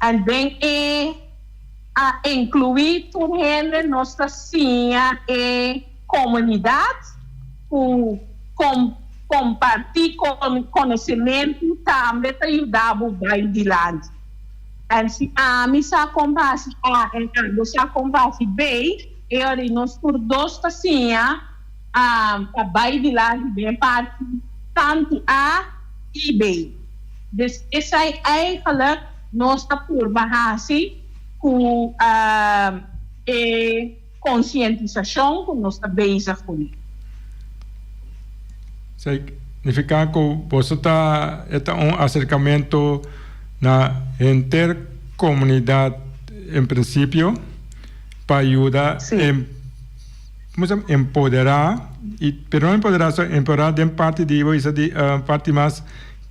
en den e a inkluí tur hende nos ta siña e komunidat ku kompartí konosementu tambe ta yuda bo bai dilanti. En si ami sa kon pa hasi A en abo sa kon pa hasi B, e ora ei nos tur dos ta siña pa bai dilanti den parti tantu A i B. Dus esei eigenlijk nos ta purba hasi ku e konsientisashon ku nos ta bezig kuné. Significa cu boso ta e ta un acercamento na henter comunidad en principio pa yuda em como se llama empodera y pero no empodera so empodera den parti di bo bisa di parti mas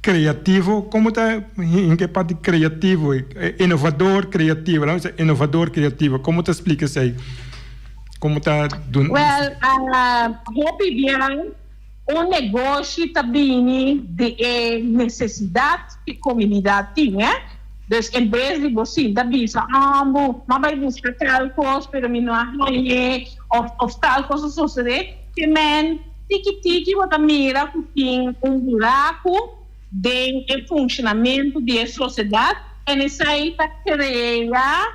creativo como ta hinca e parti creativo innovador creativo laga mi bisa innovador creativo como ta splica esey. Como ta dun. Wel, hopi bian un negoshi ta bini di e necesidad cu comunidad tin, eh. Dus en bes di bo sinta bisa, ah bo, m'a bai buska tal kos pero mi no a hañ'é òf òf tal kos a sosodé, te men tiki tiki bo ta mira ku tin un buraku den e funshonamentu di e sosiedat en esei ta krea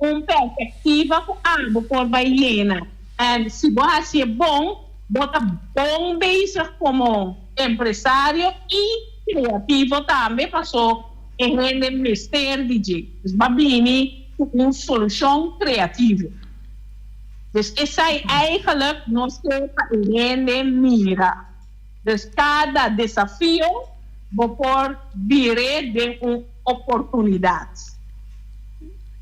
un perspektiva ku abo por bai yena. En si bo hasié bon, bo ta bon bezig komo empresario i kreativo tambe paso E hende mester di dje. Dus ba bini ku un solushon kreativo. Dus esei eigenlijk nos ke pa e hende mira. Dus kada desafio bo por bir'é den un oportunidat.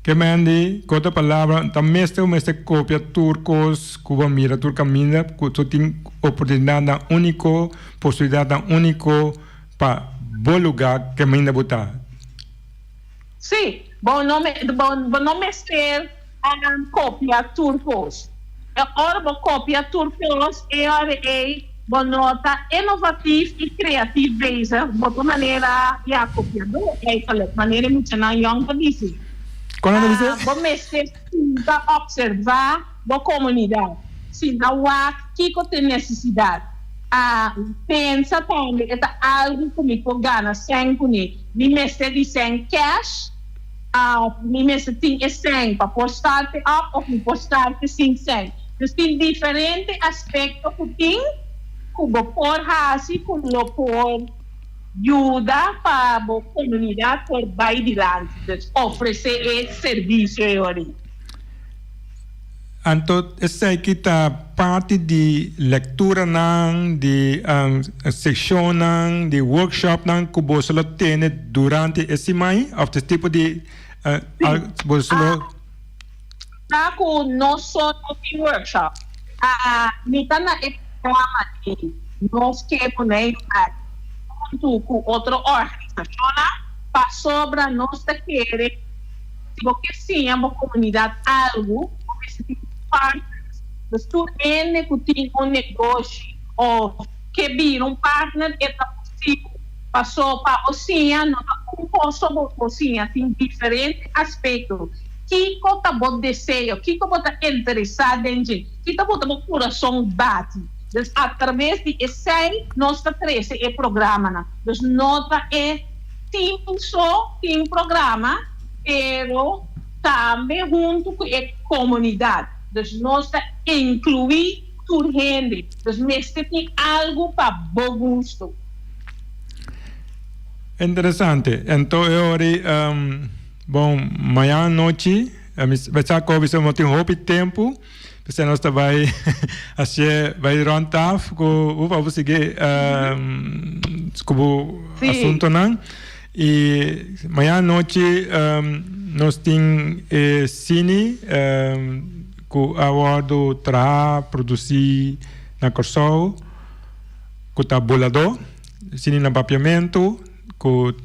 Ke Mandy, ku otro palabra, ta mester o mester kopia tur kos ku bo a mira tur kaminda ku so tin oportunidatnan úniko, posibilidatnan úniko. Pa bo lugá kaminda bo ta. Sí, bo no bo no mester kopia tur kos. E ora bo kopia tur kos, e ora ei bo no ta inovativ i kreativ bezig, bo ta manera, ya, kopiadó eigenlijk, manera e muchanan yòn ta bisi. Kon nan ta bis'é? Bo mester sinta opservá bo komunidat, sinta wak kiko ta e nesesidat. A pensa tambe e ta algu ku mi por gana sèn kuné. Mi mester di sèn cash, òf mi mester tin e sèn pa por start e up òf mi por start e sin sèn. Dus tin diferente aspekto ku tin ku bo por hasi ku lo por yuda pa bo komunidat por bai dilanti. Dus ofresé e servisio e ora ei. Anto esaki ta parti di lekturanan, di sekshonnan, di workshopnan ku boso lo tene durante e siman òf ta tipo di boso lo. Ta ku nos so no tin workshop. Mi ta na e programa di Nos Ke Boneiru aki huntu ku otro organisashonnan pasobra nos ta kere. Si bo ke siña bo komunidat algu, bo mester tin partners. Dus tur hende ku tin un negoshi òf ke bira un partner e ta posibel. Paso pa bo siña no ta un kos so bo por siña, tin diferente aspekto. Kiko ta bo deseo? Kiko bo ta interesá den dje? Ki ta bo ta bo kurason bati? Dus atraves di esei nos ta trese e programanan. Dus no ta e. Tin so tin programa, pero tambe huntu ku e komunidat. Dus nos ta inkluí tur hende. Dus mester tin algu pa bo gusto. Interesante. Anto e ora bon mañana anochi mi sa ku bo no tin hopi tempu. P'esei nos ta bai hacié bai rond taf cu bo pa bo sigui cu bo asuntonan. Y mañana anochi nos tin e cine cu a wordo traha, produci na Corsou cu ta Boladó, cine na Papiamento cu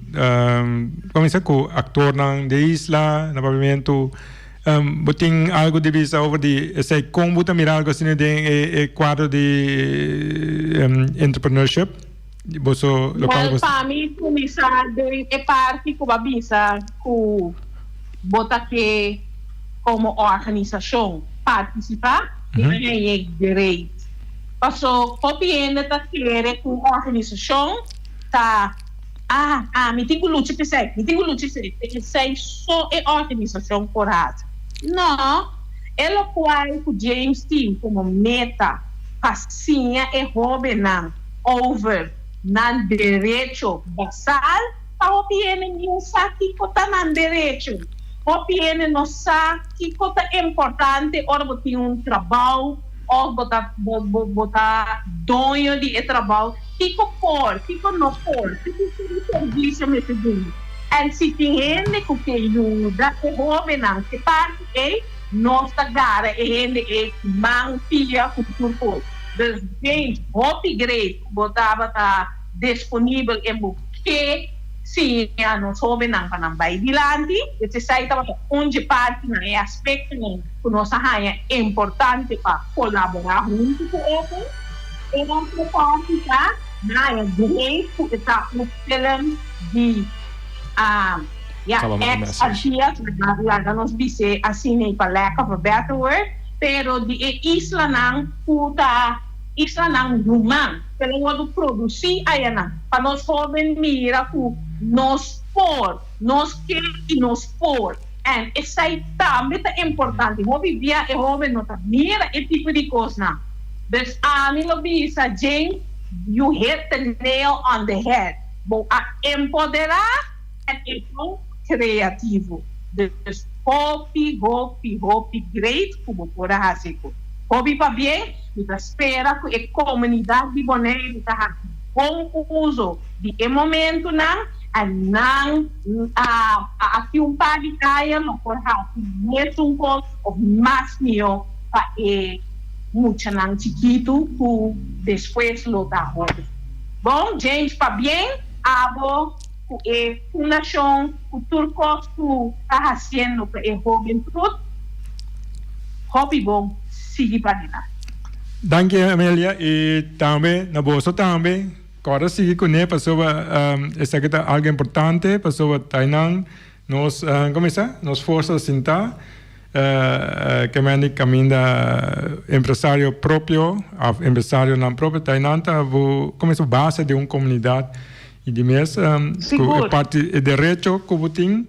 cuminsa cu actornan di e isla na Papiamento. Bo tin algo di bisa over di esei? Kon bo ta mira algo asina den e kuadro di entrepreneurship? Boso lokal Wel, pa mi kuminsá den e parti ku bo a bisa ku bo ta ke komo organisashon partisipá, mi a hañ'é great. Paso hopi hende ta kere ku un organisashon ta. Ah, ami tin ku lucha p'esei, mi tin ku lucha p'esei, p'esei so e organisashon por hasi. No, e lokual ku James tin komo meta pa siña e hóbennan over nan derecho basal, pa hopi hende no sa kiko ta nan derecho. Hopi hende no sa kiko ta importante ora bo tin un trabou òf bo ta bo ta doño di e trabou. Kiko por, kiko no por, kiko di servisio mester duna. En si tin hende ku ke yuda e hóbennan ke parti ei, nos ta gara e hende ei ku man, pia, ku tur kos. Dus James, hopi great ku bo tabata disponibel en bo ke siña nos hóbennan pa nan bai dilanti. Dus esei tabata un dje partinan, e aspektonan ku nos a haña importante pa kolaborá huntu ku otro. E otro parti ta na e great ku e ta un film di. Ya, Kaba manda ex message. Antillas, laga nos bis'é asina pa lack of a better word, pero di e islanan ku ta islanan ruman, pero a wòrdu produsí ayanan pa nos hóben mira ku nos por, nos ke i nos por. En esei tambe ta importante. Hopi bia e hóben no ta mira e tipo di kosnan. Dus ami lo bisa, James, you hit the nail on the head. Bo a empoderá en e bon kreativo. Dus hopi, hopi, hopi great ku bo por a hasi ku. Hopi pabien, mi ta spera ku e komunidat di Boneiru ta hasi bon uso di e momentunan en nan aki un par di aña lo por hasi mesun kos òf mas mihó pa e muchanan chikitu ku despues lo ta hopi. Bon, James, pabien abo ku e fundashon, ku tur kos ku ta hasiendo pa e hobentut. Hopi bon, sigui padilanti. Danki Amelia y tambe na boso tambe kòrda sigui kuné pasobra esaki ta algo importante pasobra tainan nos komo bisa nos forsa sinta ke mende kaminda empresario propio òf empresarionan propio tainan ta bo komo bisa base di un komunidat y di mes ku e parti e derecho ku bo tin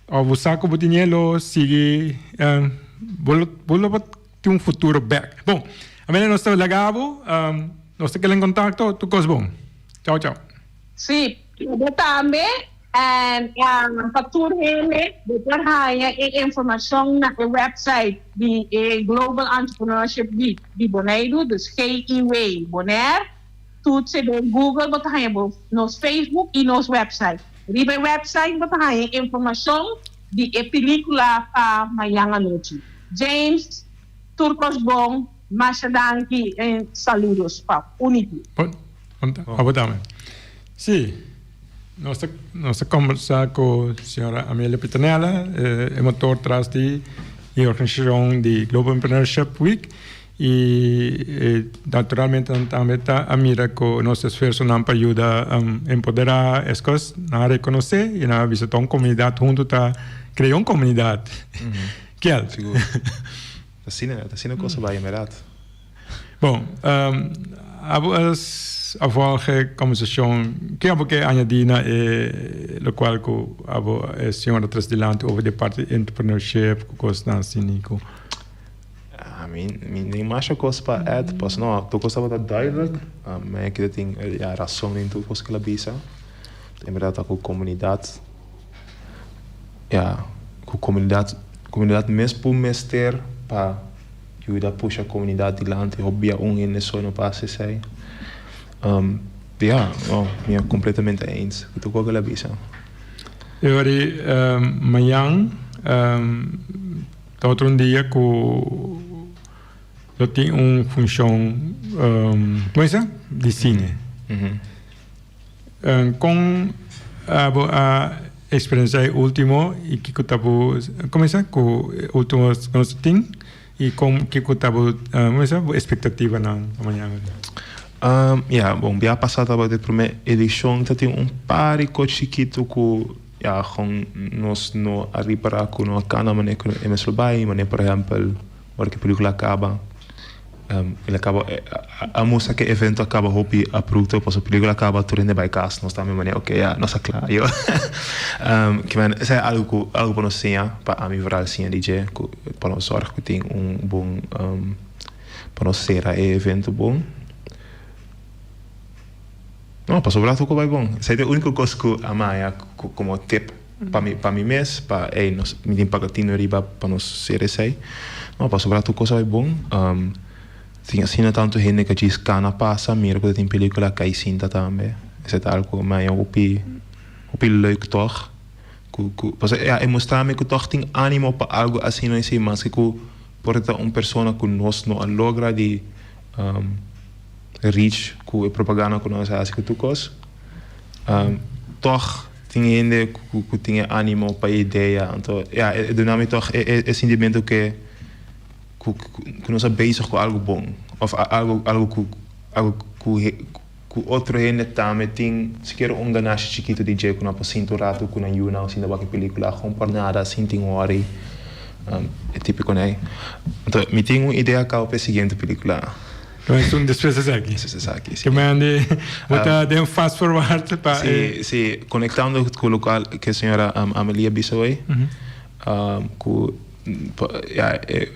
òf bo sa ku bo tin e lo sigui bo lo bo lo Tin un futuro bek. Bon, Amelia nos ta laga bo, nos ta keda en kontakto, tur kos bon. Chao chao. Sí, bo tambe en pa tur hende bo por haña e informashon na e website di e Global Entrepreneurship Week di Boneiru, dus GEW Bonaire. Toetse den Google bo ta haña bo nos Facebook i nos website. Riba e website bo ta haña informashon di e pelikula pa mañan anochi. James, tur kos bon, masha danki en saludos pa Unity. Bon, abo tambe. Sí, nos ta nos ta kombersa ku señora Amelia Pitanella, e motor tras di e organisashon di Global Entrepreneurship Week i naturalmente nan tambe ta a mira ku nos esfuersonan pa yuda empoderá es kos, nan a rekonosé i nan a bisa ta un komunidat huntu ta krea un komunidat. Kiel. Sigur. Asina, asina cosa bai en berdad. Bon, abo a volg e conversacion, ke abo ke añadi na e locual cu abo e señora tres dilanti over di parti entrepreneurship cu cosnan asina cu. Mi, mi no tin masha cos pa add, pas no, tur cos tabata duidelijk. Mi a keda tin, ya, razon den tur cos cu el a bisa. En berdad ta cu comunidad. Ya, ku komunidat, komunidat mes por mester pa yuda pusha komunidat dilanti hopi bia un hende so no por hasi esei. Ya, no, mi a kompletamente eens ku tur kos ku el a bisa. E ora di mañan ta otro un dia ku lo tin un funshon, komo bisa? Di sine. Kon abo a eksperensiá e último i kiko ta bo kuminsá ku e último ku nos tin i kon kiko ta bo kuminsá bo espektativanan pa mañana? Ya, bon bia pasá tabata e promé edishon ta tin un par di kos chikitu ku ya kon nos no a ripará ku no a kana manera ku e mester bai manera por ehèmpel ora ku e pelikula a kaba. El a kaba a mustra ku e evento a kaba hopi abrupto pasobra pelikula a kaba tur hende bai kas nos tambe manera oke ya nos a kla yo kimen esei algu ku algu pa nos siña pa ami vooral siña di dje ku pa nos sòrg ku tin un bon pa nos sera e evento bon no pasobra tur ku bai bon esei ta e uniko kos ku a maya komo tip. Pa mi pa mi mes pa ey nos mi tin paga tino riba pa nos ser esey no pasobra tur cos a bay bon tin asina tanto hende cu djis cana pasa mira cu ta tin pelicula cay sinta tambe esey ta algo mi haya hopi hopi leuk tog cu cu pasobra ya e mustra mi cu tog tin animo pa algo asina esey maske cu por ta un persona cu nos no a logra di reach cu e propaganda cu nos a haci cu tur cos tog. Tin hende ku tin e animo pa e idea, anto ya e duna mi tòg e sintimentu ke ku nos a bezig ku algu bon òf algu algu ku algu ku. Ku otro hende tambe tin sikiera un ganashi chikitu di dje ku nan por sinta un ratu ku nan yunan o sinta wak e pelikula gewoon por nada sin tin wòri. E tipiko nei. Anto mi tin un idea kaba pa e siguiente pelikula. Lo esun despues esaki. Despues esaki, si. Ke mende bo ta den fast forward pa e. Si, si. Konektando ku lokual ke señora Amelie a bisa hoy, ku ya e.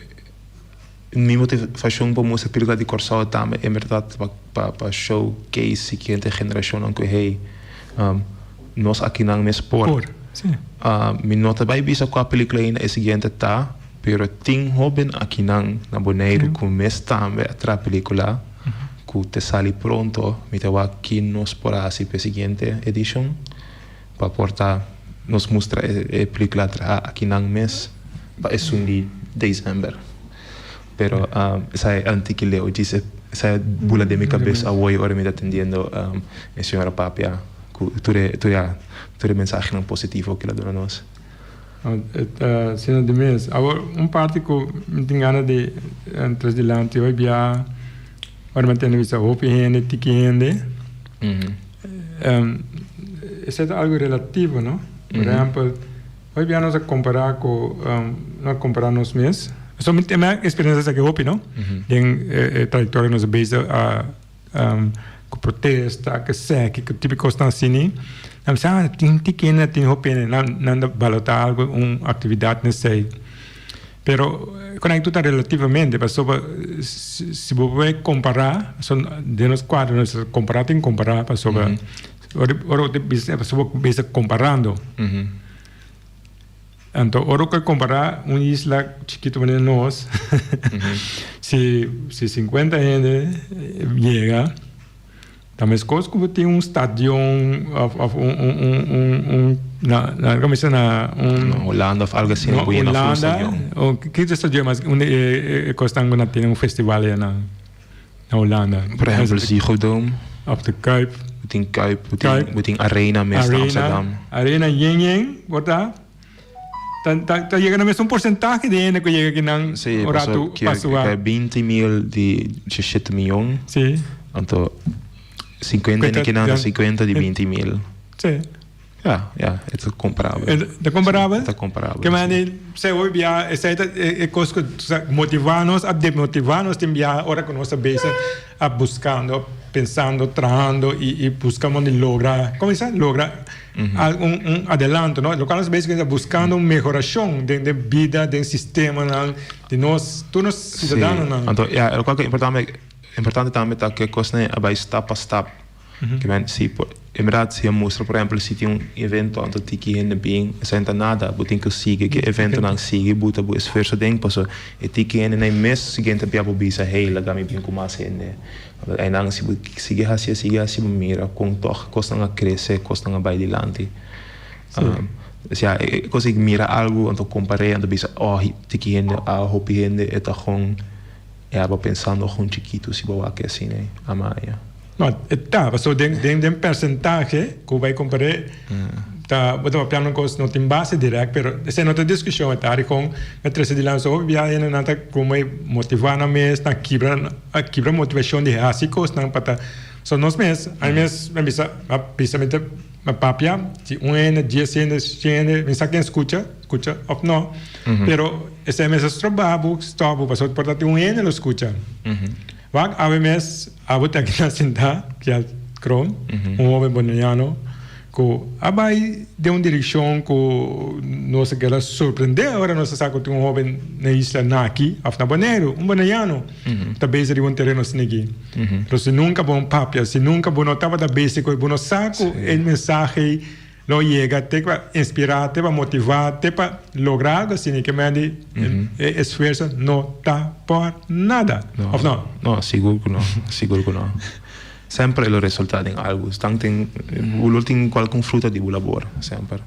Mi motivashon pa mustra pelíkula di Kòrsou tambe en bèrdat pa pa showcase siguiente generashonnan ku hey nos akinan mes por. Por, si. Mi no ta bai bisa kua pelíkula ainda e siguiente ta, pero tin hóben akinan na Boneiru ku mes tambe a traha pelíkula ku ta sali pronto. Mi ta wak ki nos por hasi pa e siguiente edishon pa por ta nos mustra e pelíkula traha akinan mes pa esun di desèmber. Pero esei e anti ki leo djis esei a bula den mi kabes awoy ora mi ta atendiendo e señora papia ku tur e tur ya tur e mensahenan positivo ku el a duna nos. E ta asina di mes. Awor un parti ku mi tin gana di tres dilanti hoy bia ora mi a tende bisa hopi hende tiki hende esei ta algo relativo no. Por ehempel. Hoy bia nos a compara cu nos a compara nos mes. So mi mi experiencia esaki hopi no. Den e trayectoria nos a bezig a cu protesta, cu esaki, cu tipo cosnan asini. Nan bisa ah tin tiki hende, tin hopi hende. Nan nan ta balota algo un actividad nesei. Pero con aki tur ta relativamente pasobra si bo por compara den nos cuadro nos ta compara tin compara pasobra Ora ora bo ta bisa pasobra bo bisa komparando. Anto ora ku kompará un isla chikitu manera nos, si si sinkuenta hende yega, ta meskos ku bo tin un stadion òf òf un un un un un na na komo bisa na un. Na Hulanda òf algu asina ku yena ful stadion. Hulanda o ki stadion mas unda e kosnan ku nan tene un festival ei na. Na Hulanda. Por ehempel Ziggo Dome. Of de Kuip. Bo tin Kuip, bo tin, bo tin Arena mes na Amsterdam. Arena yen yen por ta. Ta ta ta yega na mes un porcentahe di hende ku yega kinan Sí, un paso ratu pa suba. ke 20 mil di 17 miyon. Sí. Anto 50 di kinan ta 50 di 20 mil. Sí. Ja, ja, e ta comparabel. E ta comparabel? E ta comparabel. Ke manera si hopi bia esei ta e kos ku motivá nos a demotivá nos tin bia ora ku nos ta bezig a buskando, pensando, trahando i buska modo di logra, komo bisa? Logra un un adelanto, no? Lokual nos ta bezig ta buskando un mehorashon den den bida, den sistemanan di nos tur nos siudadanonan. Si, anto ja, lokual ku ta importante importante tambe ta ku e kosnan a bai stap pa stap. Ke men si por en berdad si a mustra por ehempel si tin un evento anto tiki hende bin esei no ta nada bo tin ku sigui ke eventonan sigui buta bo esfuerso den paso e tiki hende nan mes siguiente bia bo bisa hey laga mi bin ku mas hende anto einan si bo sigui hasi a sigui hasi bo mira kon tog kosnan a krese kosnan a bai dilanti ya e kos di mira algu anto kompar'é anto bisa oh tiki hende a hopi hende e ta gon ya bo pensando gon chikitu si bo wak asina ama ya. No, e ta, pasobra den, den, den percentahe ku bai kompar'é, ta, bo ta papiando un kos no tin base dirèkt, pero esei no ta diskushon, e ta rikon na trese dilanti. So hopi biaha hendenan ta komo e motivá nan mes, nan kibra, a kibra motivashon di hasi kosnan pa ta. So nos mes, ami mes mi a bisa, mi a bisa mi ta mi a papia, si un hende, dies hende, shen hende, mi sa ken skucha, skucha òf no, pero esei mes a stroba bo, stòp bo, pasobra por ta tin un hende lo skucha. Wak awe mes abo ta keda sintá Kjeld Kroon, un hoben boneriano ku a bai den un direkshon ku nos a keda sorprendé ora nos a sa ku tin un hoben na isla naki òf na Boneiru, un boneriano ta bezig riba un tereno asina aki. Pero si nunka bo papia, si nunka bo no tabata bezig ku e, bo no sa ku e mensahe Lo yega te pa inspirá, te pa motivá, te pa logra algo asina ke men di e esfuerso no ta por nada. Of no? No, sigur ku no, sigur ku no. Semper e lo resultá den algu. Stan tin, bo lo tin kualkun fruta di bo labor, semper.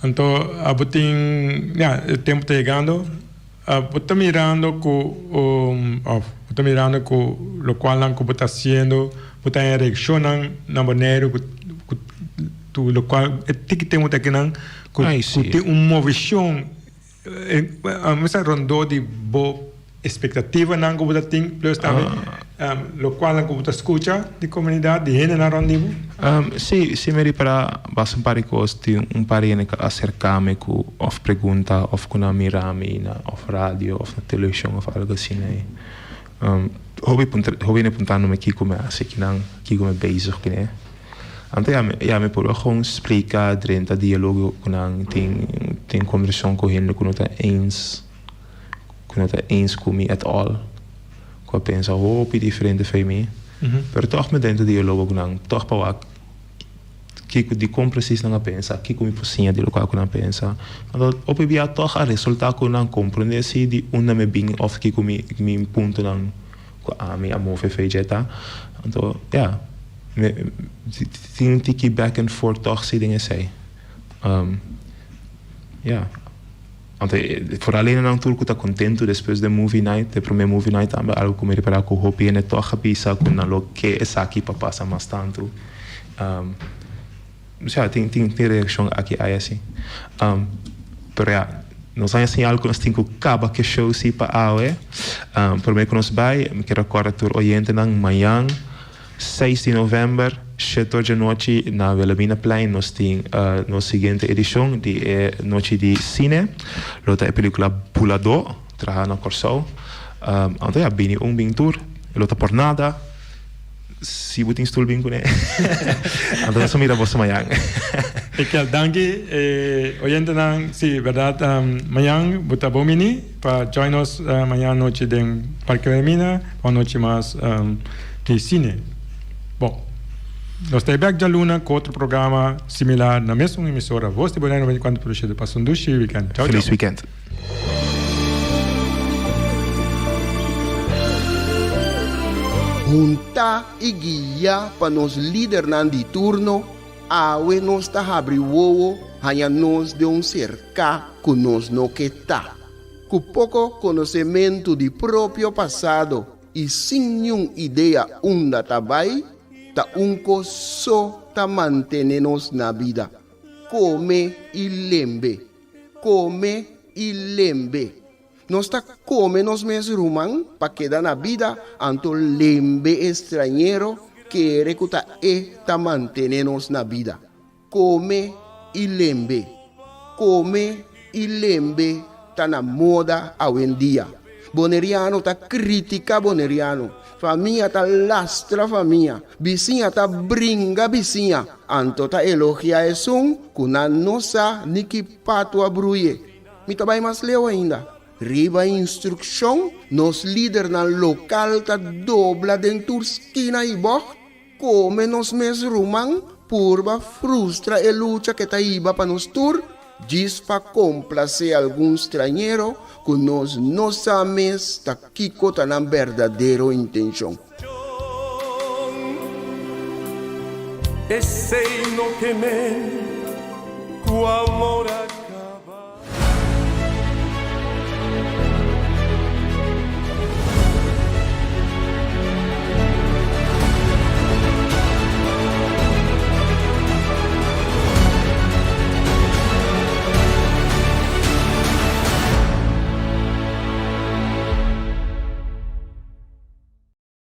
Anto abo tin, ya, e tempu ta yegando, abo ta mirando ku, of bo ta mirando ku lokualnan ku bo ta hasiendo, bo ta haña reakshonnan na Boneiru ku ku tu lokual e tiki tempu ta kinan ku ku tin un movishon a mester rondó di bo espektativanan ku bo ta tin plus tambe. Lokualnan ku bo ta skucha di komunidat, di hendenan rònt di bo? Sí, sí mi ripará basta un par di kos. Tin un par di hende ku a aserká mi ku òf pregunta òf ku nan a mira mi na òf radio òf na televishon òf algu asina. Hopi puntra, hopi hende puntando mi kiko mi a hasi kinan, kiko mi bezig kuné. Anto ya mi, ya mi por gewoon splika, drenta dialogo ku nan, tin tin kombersashon ku hende ku no ta eens. Ku no ta eens ku mi at all. Ku a pensa hopi diferente fei mi. Pero tòg mi drenta dialogo ku nan. Tòg pa wak kiko, dikon presis nan a pensa, kiko mi por siña di lokual ku nan pensa. Anto hopi bia tòg a resultá ku nan komprendé si di unda mi bin òf kiko mi mi puntonan ku ami a move fei dje ta. Anto ya, mi tin un tiki back and forth tòg si den esei. Ya. Anto foral hendenan tur ku ta kontentu despues den movie night, e promé movie night tambe algu ku mi ripará ku hopi hende tòg a bisa ku nan lo ke esaki pa pasa mas tantu. Osea tin tin tin reakshon aki ai asi. Pero ya, nos a haña señal ku nos tin ku kaba ku e show si pa awe. Promé ku nos bai mi ke rekòrda tur oyentenan mañan. Seis di novèmber, shete or djanochi na Wilhelminaplein nos tin nos siguiente edishon di e Nochi di Sine. Lo ta e pelikula Buladó, traha na Kòrsou. Anto ya, bini un bin tur. Lo ta por nada. Si bo tin stul bin kuné. Anto nos a mira boso mañan. Ekel, danki e oyentenan. Si, bèrdat, mañan bo ta bon bini pa join nos mañan anochi den Parke Wilhelmina pa un nochi mas. Di cine. Bon, nos ta e bek djaluna ku otro programa similar na mesun emisora Voz di Bonaire 94.7. Pasa un dushi weekend. Chao, chao. Feliz weekend. Huntá i guiá pa nos lidernan di turno, awe nos ta habri wowo haña nos den un serká ku nos no ke ta. Ku poko konosementu di propio pasado i sin niun idea unda ta bai, ta un kos so ta mantene nos na bida, kome i lembe, kome i lembe. Nos ta kome nos mes ruman pa keda na bida, anto lembe e strañero kere ku ta e ta mantene nos na bida. Kome i lembe. Kome i lembe ta na moda awendia. Boneriano ta kritika boneriano, famia ta lastra famia, bisiña ta bringa bisiña, anto ta elogia esun ku nan no sa ni ki patu a bruye. Mi ta bai mas leu ainda. Riba instrukshon, nos lidernan lokal ta dobla den tur skina i bògt. Kome nos mes ruman purba frustra e lucha ke ta hiba pa nos tur, djis pa komplasé algun strañero ku nos no sa mes ta kiko ta nan berdadero intenshon. Esei no ke men ku amor a.